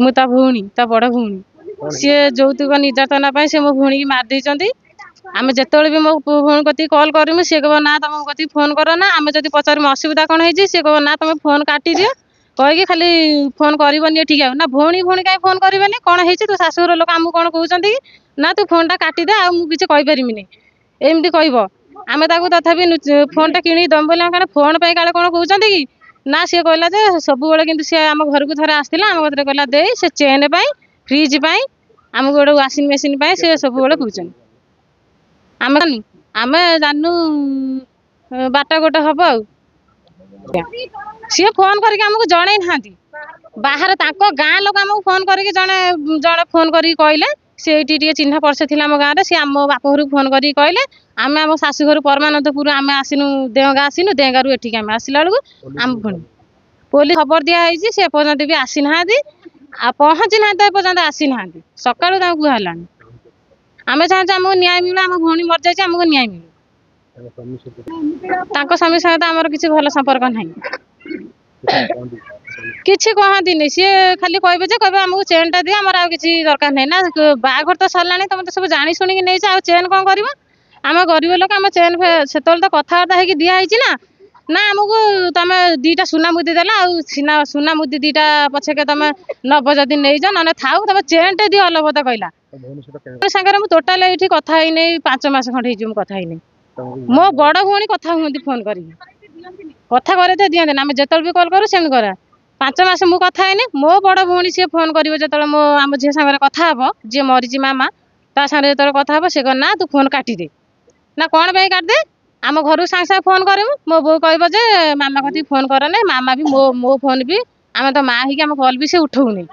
ମୁଁ ତା ଭଉଣୀ, ତା ବଡ଼ ଭଉଣୀ। ସିଏ ଯୌତୁକ ନିର୍ଯାତନା ପାଇଁ ସେ ମୋ ଭଉଣୀକି ମାରି ଦେଇଛନ୍ତି। ଆମେ ଯେତେବେଳେ ବି ମୋ ଭଉଣୀ କତିକି କଲ୍ କରିମୁ, ସିଏ କହିବ ନା ତମ କତିକି ଫୋନ୍ କର ନା। ଆମେ ଯଦି ପଚାରିମୁ ଅସୁବିଧା କ'ଣ ହେଇଛି, ସିଏ କହିବ ନା ତମେ ଫୋନ୍ କାଟିଦିଅ, କହିକି ଖାଲି ଫୋନ୍ କରିବନି ଏଠିକି ଆଉ। ନା ଭଉଣୀ ଭଉଣୀ କାହିଁ ଫୋନ୍ କରିବେନି? କ'ଣ ହେଇଛି ତୋ ଶାଶୁଘର ଲୋକ ଆମକୁ କ'ଣ କହୁଛନ୍ତି କି? ନା ତୁ ଫୋନ୍ଟା କାଟିଦେ, ଆଉ ମୁଁ କିଛି କହିପାରିମିନି, ଏମିତି କହିବ। ଆମେ ତାକୁ ତଥାପି ଫୋନ୍ଟା କିଣିକି ଦମୁ ବୋଲି, କାରଣ ଫୋନ୍ ପାଇଁ କାଳେ କ'ଣ କହୁଛନ୍ତି କି ନା। ସିଏ କହିଲା ଯେ ସବୁବେଳେ, କିନ୍ତୁ ସିଏ ଆମ ଘରକୁ ଥରେ ଆସିଥିଲା, ଆମ କତିରେ କହିଲା ଦେଇ ସେ ଚେନ୍ ପାଇଁ, ଫ୍ରିଜ୍ ପାଇଁ, ଆମକୁ ଗୋଟେ ୱାସିଂ ମେସିନ୍ ପାଇଁ ସେ ସବୁବେଳେ କହୁଛନ୍ତି। ଆମେ ଜାଣିନୁ, 12ଟା 1 ହବ। ଆଉ ସିଏ ଫୋନ୍ କରିକି ଆମକୁ ଜଣେଇ ନାହାନ୍ତି। ବାହାରେ ତାଙ୍କ ଗାଁ ଲୋକ ଆମକୁ ଫୋନ୍ କରିକି, ଜଣେ ଜଣେ ଫୋନ୍ କରିକି କହିଲେ, ସେ ଏଇଠି ଟିକେ ଚିହ୍ନା ପରିଚୟ ଥିଲା ଆମ ଗାଁରେ, ସିଏ ଆମ ବାପ ଘରକୁ ଫୋନ୍ କରିକି କହିଲେ। ଆମେ ଆମ ଶାଶୁଘରୁ ପରମାନନ୍ଦପୁର ଆମେ ଆସିନୁ, ଦେଓଗାଁ ଆସିନୁ, ଦେଓଗାଁରୁ ଏଠିକି ଆମେ ଆସିଲା ବେଳକୁ ଆମ ପୁଣି ପୋଲିସ ଖବର ଦିଆହେଇଛି। ସେ ଏପର୍ଯ୍ୟନ୍ତ ବି ଆସିନାହାନ୍ତି, ଆଉ ପହଞ୍ଚି ନାହାନ୍ତି ଏପର୍ଯ୍ୟନ୍ତ, ଆସିନାହାନ୍ତି। ସକାଳୁ ତାଙ୍କୁ କୁହା ହେଲାଣି। ଆମେ ଚାହୁଁଛୁ ଆମକୁ ନ୍ୟାୟ ମିଳୁ। ଆମ ଭଉଣୀ ମରିଯାଇଛି, ଆମକୁ ନ୍ୟାୟ ମିଳୁ। ତାଙ୍କ ସ୍ୱାମୀ ସହିତ ଆମର କିଛି ଭଲ ସମ୍ପର୍କ ନାହିଁ। କିଛି କହନ୍ତିନି, ସିଏ ଖାଲି କହିବେ ଯେ କହିବେ ଆମକୁ ଚେନ୍ଟା ଦିଅ, ଆମର ଆଉ କିଛି ଦରକାର ନାହିଁ। ନା ବାହାଘର ତ ସରିଲାଣି, ତମେ ତ ସବୁ ଜାଣି ଶୁଣିକି ନେଇଛ, ଆଉ ଚେନ୍ କ'ଣ କରିବ? ଆମେ ଗରିବ ଲୋକ, ଆମ ଚେନ୍ ସେତେବେଳେ ତ କଥାବାର୍ତ୍ତା ହେଇକି ଦିଆହେଇଛି ନା। ନା ଆମକୁ ତମେ 2ଟା ସୁନା ମୁଦି ଦେଲା, ଆଉ ସୁନା ମୁଦି 2ଟା ପଛକେ ତମେ ନବ ଯଦି ନେଇଯାଅ, ନହେଲେ ଥାଉ, ତମେ ଚେନ୍ଟେ ଦିଅ। ଅଲବତ କହିଲା ସାଙ୍ଗରେ ମୁଁ ଟୋଟାଲ ଏଇଠି କଥା ହେଇନି, 5 ମାସ ଖଣ୍ଡେ ହେଇଯିବ ମୁଁ କଥା ହେଇନି। ମୋ ବଡ଼ ଭଉଣୀ କଥା ହୁଅନ୍ତି ଫୋନ୍ କରିକି, କଥା କରେଇତେ ଦିଅନ୍ତିନି। ଆମେ ଯେତେବେଳେ ବି କଲ୍ କରୁ ସେମିତି କରା। 5 ମାସ ମୁଁ କଥା ହେଇନି। ମୋ ବଡ଼ ଭଉଣୀ ସିଏ ଫୋନ୍ କରିବ ଯେତେବେଳେ, ମୋ ଆମ ଝିଅ ସାଙ୍ଗରେ କଥା ହବ, ଯିଏ ମରିଛି ମାମା, ତା ସାଙ୍ଗରେ ଯେତେବେଳେ କଥା ହବ, ସେ କହିବ ନା ତୁ ଫୋନ୍ କାଟିଦେ। ନା କ'ଣ ପାଇଁ କାଟିଦେ? ଆମ ଘରକୁ ସାଙ୍ଗେ ସାଙ୍ଗେ ଫୋନ୍ କରିବୁ, ମୋ ବୋଉ କହିବ ଯେ ମାମା କତିକି ଫୋନ୍ କରନି, ମାମା ବି ମୋ ଫୋନ୍ ବି, ଆମେ ତ ମା ହେଇକି ଆମ କଲ୍ ବି ସେ ଉଠଉନି।